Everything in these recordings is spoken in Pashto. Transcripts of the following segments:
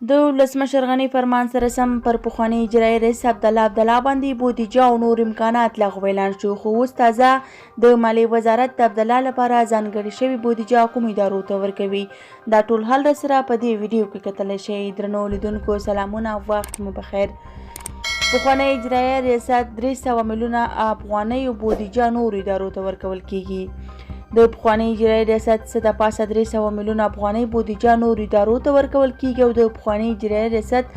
د ولسمشر غني فرمان سره سم پر پخواني اجرایي رئیس عبدالله عبدالله باندې بودیجه او نور امکانات لغوه اعلان شو، خو اوس تازه د مالي وزارت د عبدالله لپاره ځانګړې شوې بودیجه کوم ادارو ته ورکوي؟ دا ټول حال راسره په دې ویډیو کې کتلی شئ. درنو لیدونکو سلامونه، وخت مو بخیر. پخوانی اجرایي ریاست 300 میلیونه افغانیو بودیجه نورو ادارو ته ورکول کیږي. د پخواني اجرایي ریاست څه د پاسه 300 میلیونه افغانۍ بودیجه نورو ادارو ته ورکول کیږي او د پخواني اجرایي ریاست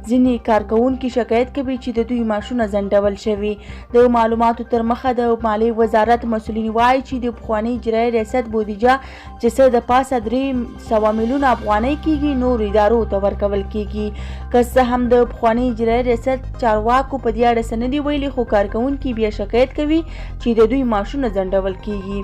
ځینې کارکوونکي شکایت کوي چې د دوی معاشونه ځنډول شوي. د معلوماتو تر مخه د مالي وزارت مسؤلین وایي چې د پخواني اجرایي ریاست بودیجه چې څه د پاسه 300 میلیونه افغانۍ کیږي نورو ادارو ته ورکول کیږي. که څه هم د پخواني اجرایي ریاست چارواکو په دې اړه څه نه دي ویلي، خو کارکوونکي بیا شکایت کوي چې د دوی معاشونه ځنډول کیږي.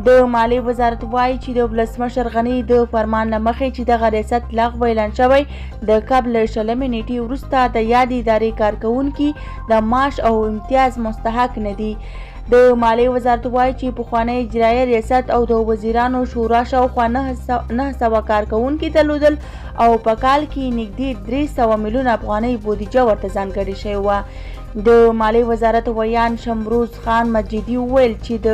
د مالي وزارت وایي چې د ولسمشر غني د فرمان له مخې چې دغه ریاست لغوه اعلان شوی، د کب له 20مې نیټې وروسته د یادې ادارې کارکوونکي د معاش او امتیاز مستحق نه دي. د مالي وزارت وایي چې پخوانی اجرایي ریاست او د وزیرانو شورا شاوخوا 900 کارکوونکي درلودل او په کال کې نږدې 300 میلیونه افغانۍ بودیجه ورته ځانګړې شوې وه. د مالي وزارت ویاند شمروز خان مجیدي وویل چې د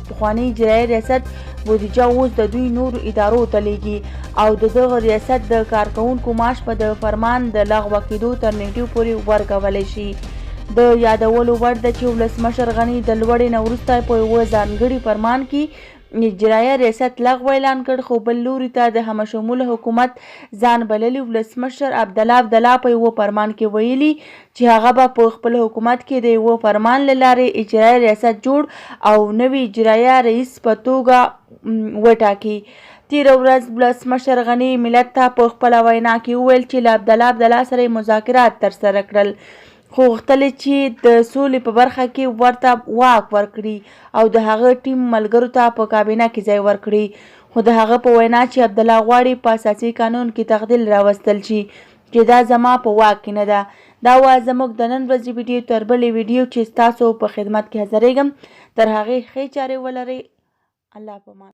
پخواني اجرایي ریاست بودیجه اوس د دوی نورو ادارو ته لیږي او د دغه ریاست د کارکوونکو معاش به د فرمان د لغوه کېدو تر نیټې پورې ورکول شي. د یادولو وړ ده چې ولسمشر غني د لوړې نه وروسته په یوه ځانګړي فرمان کې اجرایه ریاست لغوه اعلان کړ، خو بل لوري ته د همه شموله حکومت ځان بللي ولسمشر عبدالله عبدالله په یوه فرمان کې ویلي چې هغه به په خپل حکومت کې د یوه فرمان له لارې اجرایه ریاست جوړ او نوي اجرایه رئیس په توګه وټاکي. تېره ورځ ولسمشر غني ملت ته په خپله وینا کې وویل چې له عبدالله عبدالله سره یې مذاکرات ترسره کړل، خو غوښتل یې چې د سولې په برخه کې ورته واک ورکړي او د هغه ټیم ملګرو ته په کابینه کې ځای ورکړي، خو د هغه په وینا چې عبدالله غواړي په اساسي قانون کې تغدیل راوستل شي چې دا زما په واک کې نه ده. دا وه زموږ د نن ورځې ویډیو، تر بلې ویډیو چې ستاسو په خدمت کې حاضرېږم تر هغې ښې چارې ولرئ. الله په امان.